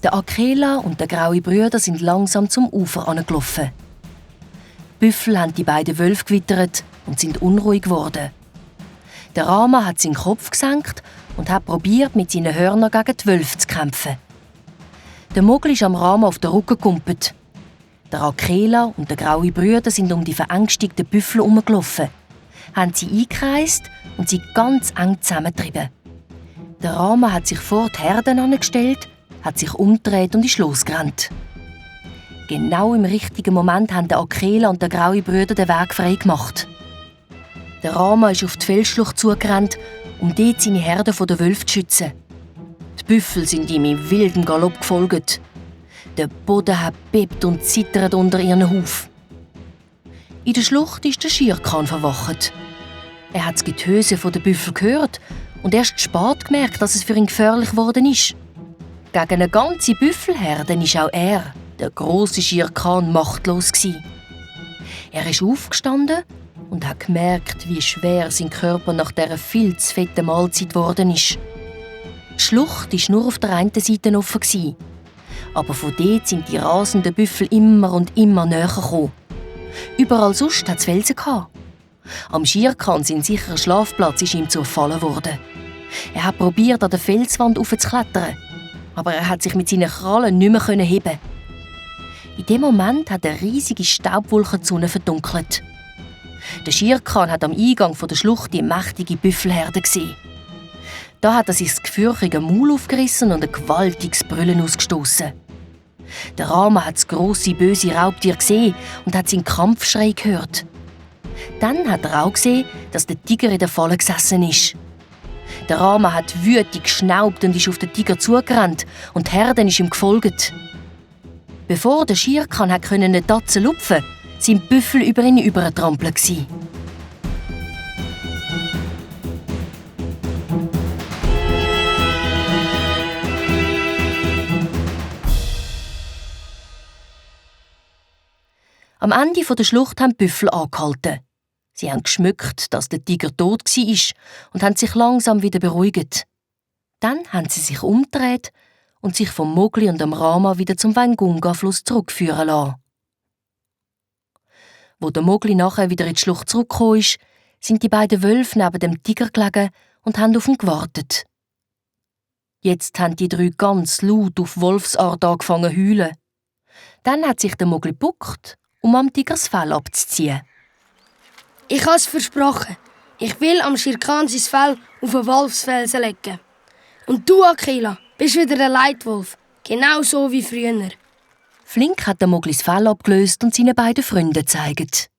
Der Akela und der graue Brüder sind langsam zum Ufer angelaufen. Die Büffel haben die beiden Wölfe gewittert und sind unruhig geworden. Der Rama hat seinen Kopf gesenkt und hat probiert, mit seinen Hörnern gegen die Wölfe zu kämpfen. Der Mogli ist am Rama auf den Rücken gekumpelt. Der Akela und der graue Brüder sind um die verängstigten Büffel herumgelaufen, haben sie eingekreist und sie ganz eng zusammengetrieben. Der Rama hat sich vor die Herden angestellt, hat sich umgedreht und ist losgerannt. Genau im richtigen Moment haben der Akela und der graue Brüder den Weg frei gemacht. Der Rama ist auf die Felsschlucht zugerannt, um dort seine Herde vor den Wölfen zu schützen. Die Büffel sind ihm in wildem Galopp gefolgt. Der Boden hat bebt und zittert unter ihren Huf. In der Schlucht ist der Schirkan verwacht. Er hat das Getöse der Büffel gehört und erst spät gemerkt, dass es für ihn gefährlich geworden ist. Gegen eine ganze Büffelherde ist auch er, der grosse Schirkan, machtlos gewesen. Er ist aufgestanden und hat gemerkt, wie schwer sein Körper nach dieser viel zu fetten Mahlzeit geworden ist. Die Schlucht war nur auf der einen Seite offen, aber von dort sind die rasenden Büffel immer und immer näher gekommen. Überall sonst hat es Felsen gehabt. Am Schirkan, sein sicherer Schlafplatz, ist ihm zur Falle geworden. Er hat probiert, an der Felswand aufzuklettern, aber er hat sich mit seinen Krallen nicht mehr heben. In dem Moment hat eine riesige Staubwolke die Sonne verdunkelt. Der Schirkan hat am Eingang der Schlucht die mächtige Büffelherde gesehen. Da hat er sich das gefürchtige Maul aufgerissen und ein gewaltiges Brüllen ausgestoßen. Der Rama hat das grosse, böse Raubtier gesehen und hat seinen Kampfschrei gehört. Dann hat er auch gesehen, dass der Tiger in der Falle gesessen ist. Der Rama hat wütig geschnaubt und ist auf den Tiger zugerannt und die Herde ist ihm gefolgt. Bevor der Schirkan eine Tatze lupfen konnte, sind die Büffel über ihn übergetrampelt. Am Ende der Schlucht haben die Büffel angehalten. Sie haben geschmückt, dass der Tiger tot war und haben sich langsam wieder beruhigt. Dann haben sie sich umgedreht und sich vom Mogli und dem Rama wieder zum Wengunga-Fluss zurückführen lassen. Wo der Mogli nachher wieder in die Schlucht zurückgekommen ist, sind die beiden Wölfe neben dem Tiger gelegen und haben auf ihn gewartet. Jetzt haben die drei ganz laut auf Wolfsart angefangen zu heulen. Dann hat sich der Mogli gebuckt, um am Tiger das Fell abzuziehen. Ich habe es versprochen. Ich will am Schirkan sein Fell auf den Wolfsfelsen legen. Und du, Akela, bist wieder der Leitwolf. Genau so wie früher. Flink hat der Mogli das Fell abgelöst und seinen beiden Freunden gezeigt.